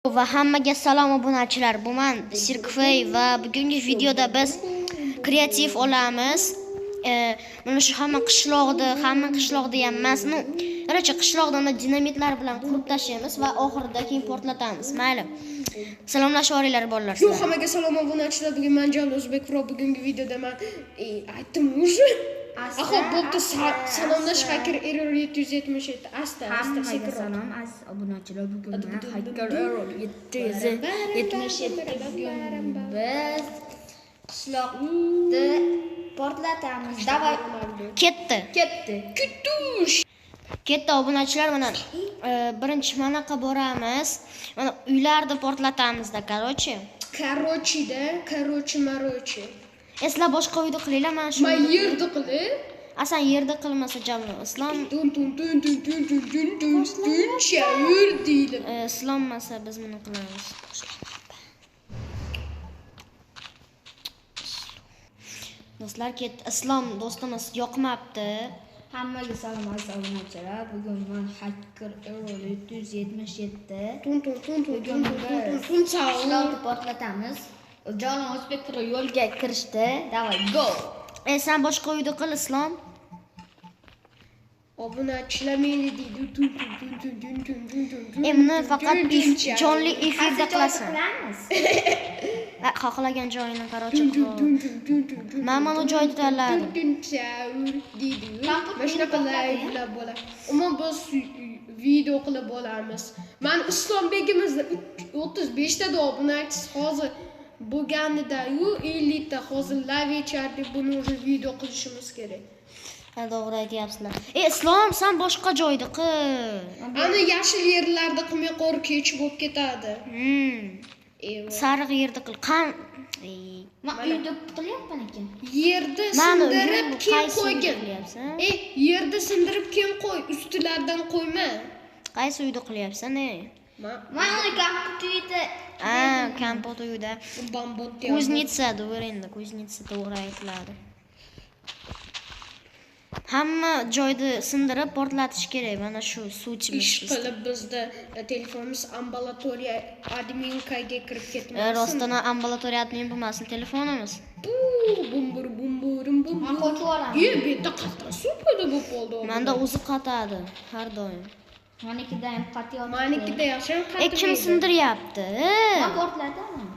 Va hammaga salom obunachilar. Bu men Sirkfey va bugungi videoda biz kreativ olamiz. Mana shu hamma qishloqda ham emas, ну, короче, qishloqda dinamitlar bilan qurib tashlaymiz va oxirida keyin portlatamiz. Mayli. Salomlashib olinglar bolalar. Yo'q, hammaga salom obunachilar. Bugun men Jon O'zbek Pro, bugungi videoda men aytdim уже. Axo, bo'pti, salomlash hacker error 777. Asta, asta sekinroq. Salom aziz obunachilar. Bugun men hacker error 777. Bugun biz qishloqni portlatamiz. Davay. Ketdi. Ketdi. Kutush. Ketdi obunachilar, mana birinchi manaqa boramiz. Mana uylarni portlatamiz-da, короче. Короче-da, короче, marochi. Esla boshqa uyda qilinglar, mana shu. Men yerda qilay. Asan yerda qilmasa jamla. Islom tun tun tun tun tun tun tun tun tun shayur deydi. Islom masa biz buni qilamiz. Do'stlar, ketdi. Islom do'stimiz yoqmabdi. Hammaga salom aziz obunachilar. Bugun men hacker error 777. Tun tun tun tun tun tun tun qishloqni portlatamiz. Jon O'zbek Pro yo'lga kirishdi. Davay, go. Sen boshqa uyda qil, Islom. Obunachilar meni deydi. Tun tun tun tun tun tun tun tun. Buni faqat jonli efirda qilasan. Xohlagan joyini короче qil. Men mana joyni tanladim. Deydi. Mana shunaqa live'lar bo'ladi. Umuman biz video qilib bo'lamiz. Men Islombegimizda 35 ta obunachisi hozir bo'lganida-yu 50 ta hozir live ichardi, buni уже video qilishimiz kerak. Ha, to'g'ri aytyapsizlar. Islom, sen boshqa joyda qil. Ana yashil yerlarda qilmay qor kech bo'lib ketadi. Sariq yerda qil. Qan. Men uyda qilyapman ekan. Yerda sindirib keyin qo'ygin. Yerda sindirib keyin qo'y, ustilaridan qo'yma. Qaysi uyda qilyapsan, Men uni kompyuter uyida. Ha, kompyuter uyida. Kuznitsa to'g'ri endi, kuznitsa to'g'ri aytiladi. Hamma joyda sindirib portlatish kerak. Mana shu suvchimiz. Ish qilib bizda telefonimiz ambulatoriya adminkaga kirib ketmasin. Rostdan ambulatoriya admin bo'lmasin telefonimiz. Bumbur bumburim bum. Men qochib yuboraman. Bu yerda qattiq suv paydo bo'lib qoldi. Menda o'zi qatadi har doim. Menikida ham qatyapti. Menikida yaxshi ham qatmaydi. Kim sindiryapti? Men portlataman.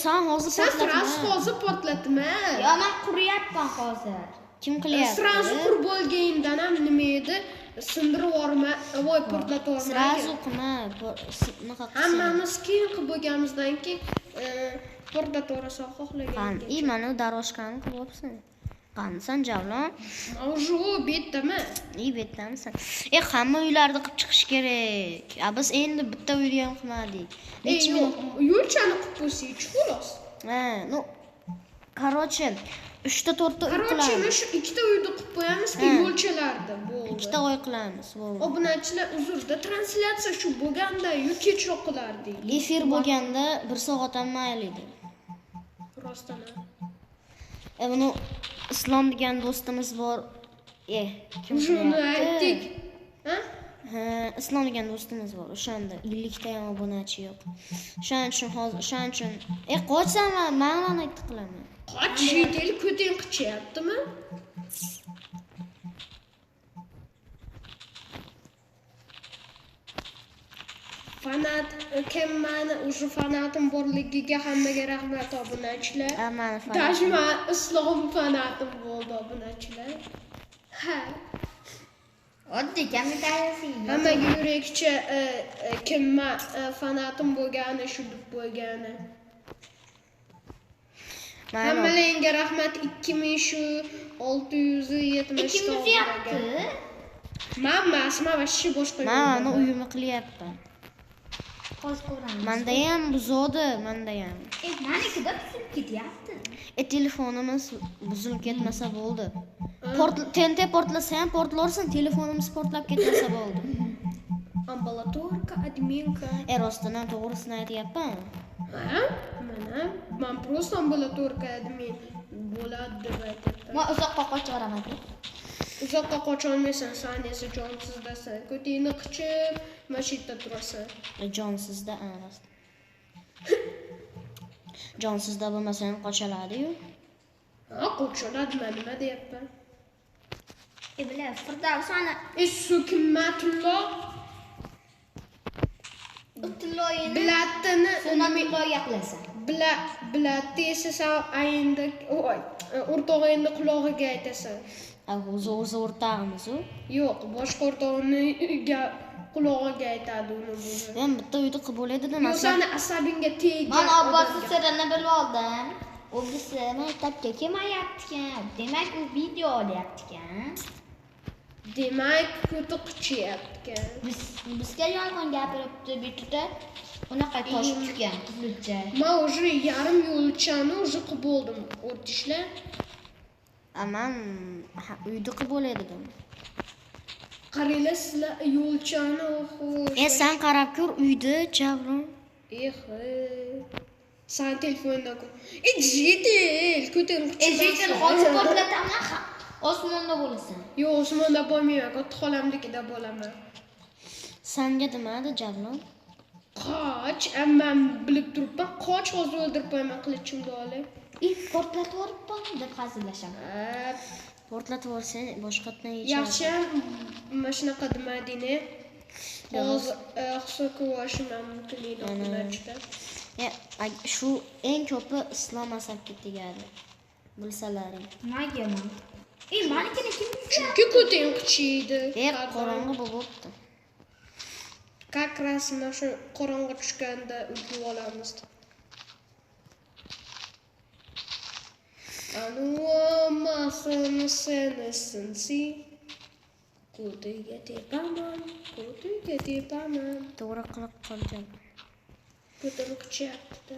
Sen hozir portlatma. Sen sразу hozir portlatma. Yo, men quryapman hozir. Kim qilyapti? Sразу qurib bo'lgandan ham nima edi? Sindirib yuborma, voy portlatib yuborma. Sразу qilma, nima qilsin? Hammamiz keyin qilib bo'lganimizdan keyin portlatib yuborasan xohlagan. Mana daroshkani qilyapsan. Qanisan Javlon? Уже bu yerdaman. Bu yerdamisan. Hamma uylarni qilib chiqish kerak. Biz endi bitta uyni ham qilmadik. Necha yo'q, yo'lchani qilib qo'ysak, xolos. Ha, ну, короче, 3 ta 4 ta uy qilamiz. Короче, mana shu 2 ta uyni qilib qo'yamiz, yo'lchalarda bo'ldi. 2 ta uy qilamiz, bo'ldi. Obunachilar, uzrda, translyatsiya shu bo'lganda kechroq qilardik. Efir bo'lganda 1 soat ham mayli edi. Rostdan. Buni Islom degan do'stimiz bor. Kim uni aytdik? Ha? Ha, Islom degan do'stimiz bor. O'shanda 50 ta ham obunachi yo'q. O'shaning uchun hozir, o'shaning uchun qochsam men aytdi qilaman. Qoch, del ko'ting qichyaptimi? Fanat kim meni o'sha fanatim borligiga hammaga rahmat obunachilar. Meni fanatim. Даже men Islom fanatim bo'ldi obunachilar. Ha. Oddiy kommentariyasi. Hammaga yurakcha kim men fanatim bo'lgani, shu deb bo'lgani. Hammalarga rahmat 2670 Kim buzyapti? Men emasman, vashshi boshqa. Men uni uyimni qilyapman. Hozir ko'ramiz. Menda ham buzodi, menda ham. Menikida buzilib ketyapti. Telefonimiz buzilib ketmasa bo'ldi. TNT portlasa ham portlarsin, telefonimiz portlab ketmasa bo'ldi. Ambulatorka, adminka. Rostdan ham to'g'risini aytyapman. Ha? Mana, men просто ambulatorka admin bo'ladi deb aytyapman. Men uzoqqa qochib yuboraman. Uzoqqa qocholmaysan, san esa jonsizdasan. Ko'tingni qichib, mana shu yerda turasan. Jonsizda rost. Jonsizda bo'lmasa ham qocholadi-yu. Ha, qocholadi, men nima deyapman? Bile Firdavs ana So'kinmatullo tilloyini bilattini sunnatulloga qilasan. Bilatti esa san ayinda o'rtog'ingni qulog'iga aytasan. O'zi o'rtog'imiz u. Yo'q, boshqa o'rtog'ini qulog'iga aytadi uni buvi. Men bitta uyda qilib bo'ladi-da, Yo'q, masalan. sani asabingga tegan. Man Abbosni sirini bilib oldim. O'g'lisi maktabga kelmayapti-ekan. Demak, u video olyapti-ekan. Demak, ko'ti qichyapti-ekan. Bizga yolg'on gapiribdi bitida. Unaqa tosh tushgan qizilcha. Men уже yarim yo'lchani уже qilib bo'ldim. O'tishlar. Man uyda qilib bo'ladi dedim. Qaranglar sizlar yo'lchani oxo. Sen qarab ko'r uyda Javlon. Sen telefondan ko'r. Jitel, ko'ting qichib. Jitel hozir portlataman, osmonda bo'lasan. Yo'q, osmonda bo'lmayman, katta xolamnikida bo'laman. Sanga demadi Javlon. Qoch, men bilib turibman, qoch hozir o'ldirib qo'yaman qilichimni olib. Portlatib yuboribman deb hazillashaman. Portlatib yuborsang boshqatdan yechadi. Yaxshi, mana shunaqa demading-a. Hozir hisob ko'rishim mumkin edi obunachilar. Shu eng ko'pi Islom asabga tegadi. Bilsalaring. Nimaga man? Manikini kim bilsa? Chunki ko'ting qichiydi. Qorong'i bo'libdi. Как раз mana shu qorong'i tushganda uyga olamiz. Anuamasını sensi. Ko'tiga tepaman, ko'tiga tepaman. To'g'ri qilib qolgan. Ko'tim qichyapti.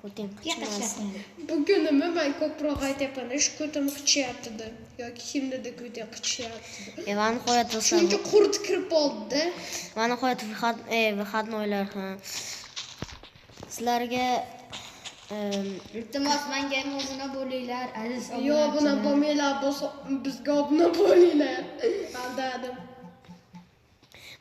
Ko'ting qichmasin. Bugun nima men ko'proq aytyapman, shu ko'tim qichyapti deb yoki kimnidir ko'ti qichyapti. Va nihoyat do'stlar. Chunki qurt kirib oldi. Va nihoyat выходноylar ha. Sizlarga iltimos menga ham obuna bo'linglar, aziz obunachilar. Yo'q, obuna bo'lmanglar, bizga obuna bo'linglar. Aldadim.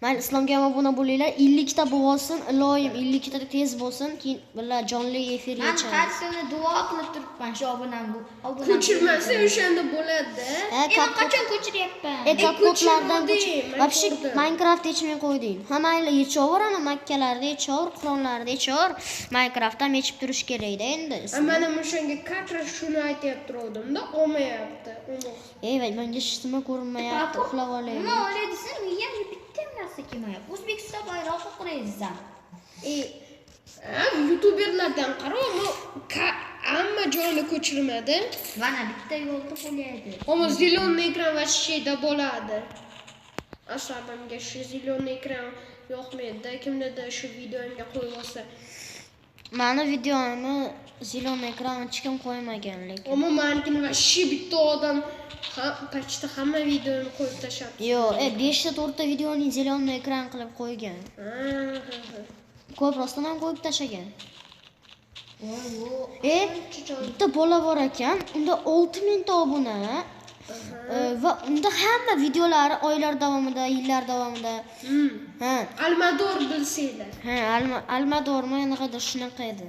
Mayli, Islomga ham obuna bo'linglar. 50 ta bo'lsin, iloyim 50 ta tez bo'lsin, keyin birga jonli efirga Men chiqamiz. har kuni duo qilib turibman shu obunam bu. Obunam. Ko'chirmasa o'shanda bo'ladi. Men qachon ko'chiryapman? Kapkotlardan вообще Minecraft yechmay qo'yding. Ha, mayli, yechaver ana makkalarda yechaver, Qur'onlarda yechaver. Minecraft ham yechib turish kerak-da endi. Mana o'shanga как раз shuni aytyapti turdim-da, olmayapti. Menga hech nima ko'rinmayapti, uxlab olaylik. Nima olay desam, miyam bitta narsa kelmayapti. O'zbekiston bayrog'i quraysan. Youtuberlardan qara, hamma joyini ko'chirmadi. Mana bitta yo'lda bo'ladi. Ammo зелёный ekran vashshida bo'ladi. Asabimga shu зелёный ekran yoqmaydi. Kimnidir shu videomga qo'yib olsa. Mani videomni зелёный ekran hech kim qo'ymagan lekin. Ammo menikini vashshi bitta odam почти hamma videoni qo'yib tashlabdi. Yo'q, 5 ta 4 ta videoni зелёный ekran qilib qo'ygan. Ko'p rostdan ham qo'yib tashlagan. Bitta bola bor ekan, unda 6000 ta obuna va unda hamma videolari oylar davomida, yillar davomida. Ha. Almador bilsanglar. Ha, Almadormi, anaqadir shunaqa edi.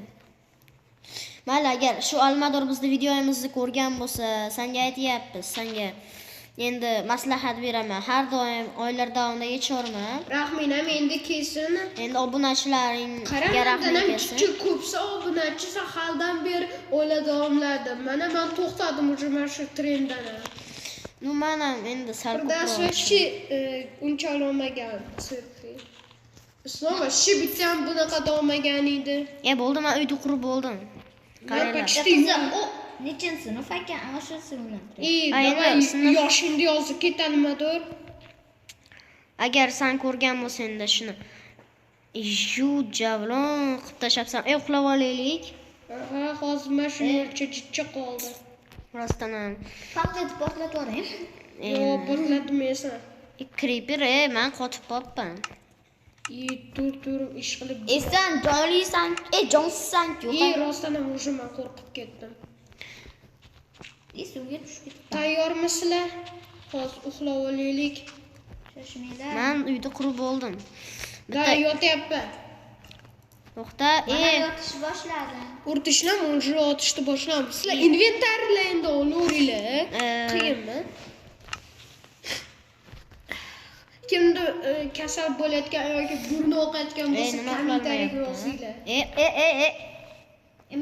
Mayli, agar shu Almador bizni videomizni ko'rgan bo'lsa, senga aytyapmiz, senga endi maslahat beraman. Har doim oylar davomida yechaverma. Rahminam endi kelsin. Endi obunachilaringga rahmin kelsin. Qara, ko'psa obunachi haldan beri o'yla davomladi. Mana men to'xtadim уже mana shu trenddan. Ну, mana endi sal ko'proq. Вообще uncha olmagan selfie. Islom вообще bitta ham bunaqa olmagan edi. Bo'ldi, men uyda qurib bo'ldim. Qaranglar. O nechinchi sinf ekan? Ana shu sinfdan. Давай yoshingni yozib ketanimadir. Agar sen ko'rgan bo'lsang-da shuni yu Javlon qilib tashlabsan. Uxlab olaylik. Aha, hozir mana shu yo'lcha jichcha qoldi. Rostdan ham. Portlatib yuboring. Yo'q, portlatmaysan. Creeper, men qotib qolibman. Tur ish qilib. Sen jonlisan, jonsizsan-ku. Rostdan ham уже men qo'rqib ketdim. Suvga tushib ketdim. Tayyormisizlar? Hozir uxlab olaylik. Shoshmanglar. Men uyda qurib bo'ldim. Da Bitta yotyapman. to'xta, Mana yotish boshladi. O'rtishlar уже otishni boshlamiz. Sizlar inventarlar endi olaveringlar. Qiyinmi? Kimdir kasal bo'layotgan yoki burni oqayotgan bo'lsa, nima kommentariyaga qilolmayapti? yozinglar.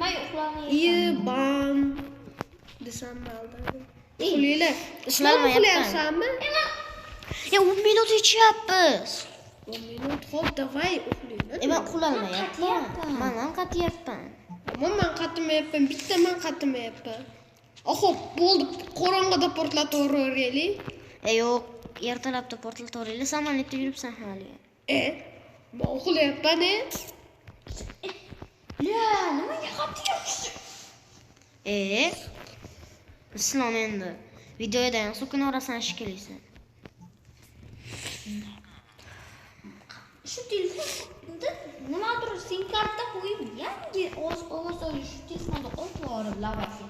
Men uxlamayapman. Iban desam aldadim. Uxlanglar. Islom Uxlamayapman. uxlayapsanmi? Ya 10 minut ichyapmiz. 10 minut, xo'p, давай uxlanglar. Men uxlamayapman. Qatyapman. Men ham qatyapman. Ammo men qatmayapman, bitta men qatmayapman. Xo'p, bo'ldi. Qorong'ida portlataveraylik. Yo'q, ertalabda portlataveraylik. Samolyotda yuribsan hali. Men uxlayapman, La, nimaga qatyapsiz? Islom endi videoda ham so'kinaverasan shekilli sen. Shu telefonda nimadir sim karta qo'yib yangi ovoz olish shu telefonda olib borib lavasi.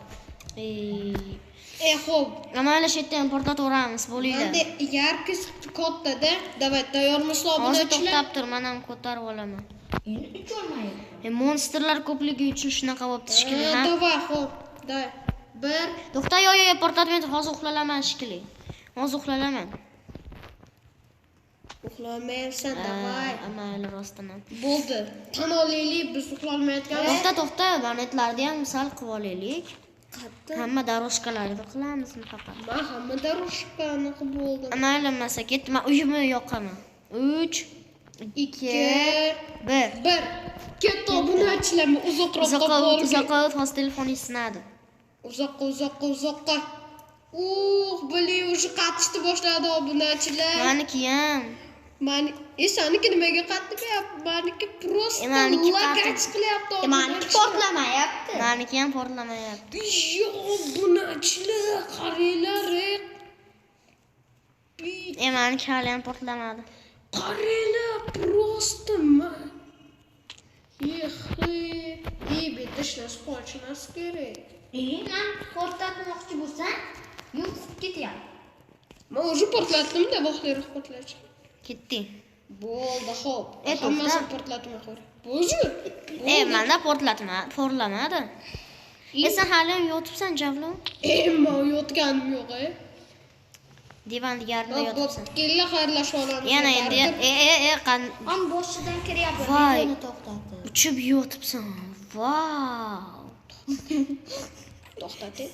Xo'p. Mayli, shu yerda ham portlataveramiz, bo'linglar. Menda yarkis kattada. Давай, tayyormisizlar Hozir obunachilar? to'xtab tur, men ham ko'tarib olaman. Endi ucholmayapman. Monstrlar ko'pligi uchun shunaqa bo'libdi shekilli, ha? Давай, xo'p. Давай. Bir. To'xta, yo, yo, portlatmay tur, hozir uxlalaman shekilli. Hozir uxlalaman. Uxlamayapsan, давай. Mayli, rostdan ham. Bo'ldi. Tan olaylik, biz uxlolmayotganmiz. To'xta, to'xta, monetlarni ham sal qilib olaylik. Qatta. Hamma дорожка larni qilamiz faqat. Men hamma дорожка ni qilib bo'ldim. Mayli, masa ketdi. Men uyimni yoqaman. 3 2 1. 1. Ketdi obunachilar, men uzoqroqqa Uzoqqa o't, borib. uzoqqa o't, hozir telefoning sinadi. Uzoqqa, uzoqqa, uzoqqa. Блин, уже qatishni boshladi obunachilar. Maniki ham. Mani, seniki nimaga qatmayapti? Maniki просто Maniki лагать qilyapti Maniki obunachilar. portlamayapti. Maniki ham portlamayapti. Yo'q, obunachilar, qaranglar, Maniki hali ham portlamadi. Qaranglar, просто man. Bitta ishlash qochmas kerak. Men portlatmoqchi bo'lsam, yo'q ketyapti. Men уже portlatdim-da, vaqtliroq portlash. Ketdi. Bo'ldi, xo'p. To'xta. Hammasini portlatmay qo'y. Bo'zi. Menda portlatma, portlamadi. Sen hali ham yotibsan, Javlon. Men yotganim yo'q, Divan yarmida yotibsan. Kella xayrlashib olamiz. Yana endi Ham boshidan kiryapti, Voy. videoni to'xtatib. Uchib yotibsan. Vau. To'xtating.